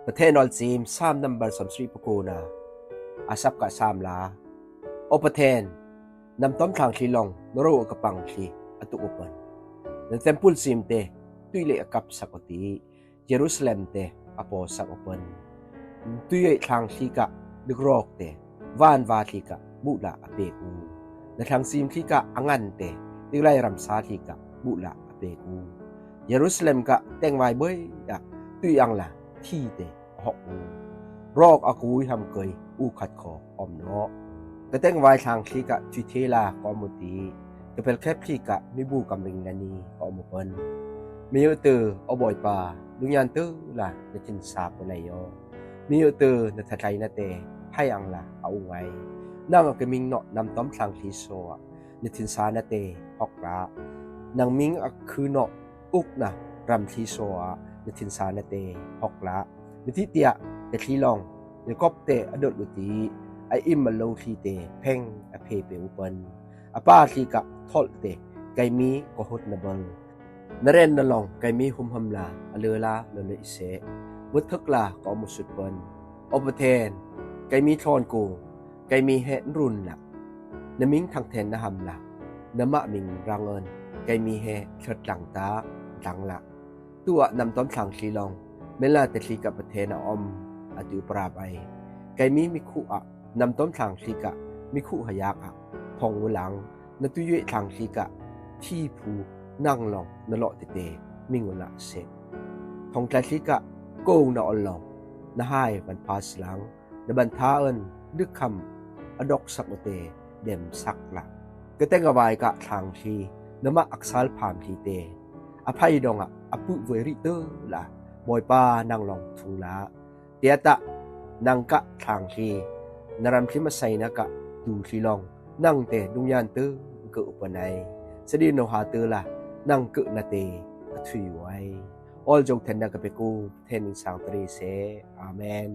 ປະເທນອອນຊີມ ຊາມນຳບັນສຳສະຣີປະໂກນາ ອາສັບກະສາມລາ. ໂອປະເທນ, ນຳຕ້ອມທາງທີ່ລອງ ນະໂຣອະກະປັງທີ່ອະຕຸອະເປິນ ນະເຕັມປຸນຊີມເຕ ຕຸຍເລອາກັບສັກໂອຕິ ເຢຣູຊາເລັມເຕ ອະໂປສັກໂອເປິນ ຕຸຍເອທາງທີ່ກະ ດຶກຣອກເຕ ວານວາທີ່ກະ ບຸລະອະເປກູ ນະທາງຊີມທີ່ກະ ອາງັນເຕ ຕຶກໄລຣຳຊາທີ່ກະ ບຸລະອະເປກູ ເຢຣູຊາເລັມກະ ແຕັງວາຍເບົຍອະ ຕຸຍອັງລະ ທີ່ເຕ ອະຮອກອູ ຣອກອາກູຍຮຳເກີຍ ອູຄັດຄໍອອມເນາະ ກະແຕັງວາຍທາງທີ່ກະ ຈຸເທລາກອມມຸຕິ ກະເປັນແຄບທີ່ກະ ມີບູກຳລິງນະນີກອມມຸເປິນ ມີໂອເຕີ ອອບອຍປາ ດຸງຍານເຕີລະ ນະທິນສາປະໄນຍອ ມີໂອເຕີ ນະທະໄທນະເຕ ໄພອັງລະ ອາອຸໄງ ນາງອາກະມິງເນາະ ນຳຕ້ອມທາງທີ່ຊໍ ນະທິນສານະເຕ ຮອກລະ ນາງມິງອາຄືເນາະ ອຸກນະ ຣຳທີ່ຊໍ ນະທິນສານະເຕ ຮອກລະ ມີທິເຕຍ ເຕທີ່ລອງ ຍາກອບເຕ ອະດົດລຸຕິ ອາອິມມະໂລທີ່ເຕ ແພງອະເພເປອຸເປິນ ອາປາທີ່ກະ ທໍລເຕ ໄກມີກະຫົດນະເບິລ ນະເຣນນະລອງ ໄກມີໂຮມຮຳລາ ອາເລີລາ ເລີເລອິເຊ ເວີເທິກລາ ກອມມຸສຸດເປິນ ໂອປະເທນ ໄກມີທອນໂກ ໄກມີແຮນລຸນລະ ນະມິງທັງແທນນະຮຳລະ ນະມະມິງຣາເງິນ ໄກມີແຮເທິດລັງຕາ ດັງລະ ຕົວນຳຕ້ອມທາງທີ່ລອງ ເມລາເຕທີ່ກະປະເທນອອມ ອະຕິອຸປະລາໄອ ໄກມີມິຄຸອະ ນຳຕ້ອມທາງທີ່ກະ ມິຄຸຫະຍາກອະ ພອງວະລັງ ນະຕຸຍເວທາງທີ່ກະ ທີ່ພູນັງລອງ ນະເລາະເຕເຕ ມິງວະລະເສດ ທອງໄຕທີ່ກະ ໂກງນະອອນລອງ ນະຫາຍວັນພາສລັງ ນະບັນທາເອິນ ດຶກຄຳ ອະດອກສັກໂອເຕ ເດັມສັກລະ ກະແຕັງອະວາຍກະທາງທີ່ ນະມະອັກສາລພາມທີ່ເຕ ອະໄພດອງອະ ອະປຶເວຣິເຕີລະ ບອຍປານັງລອງທຸງລະ ເຕຍະຕະ ນັງກະທາງທີ່ ນະຣຳທີ່ມະໄຊນະກະ ຕູທີ່ລອງ ນັງເຕດຸງຍານເຕີ ເກີອຸປະໄນ ສະດີໂນຫາເຕີລະ ນັງເກີນະເຕ ກະທຸຍໄວ ອອລຈົງແທນນະກະເປກູ ແທນມິງສາງຕະເຣເຊ ອາເມນ.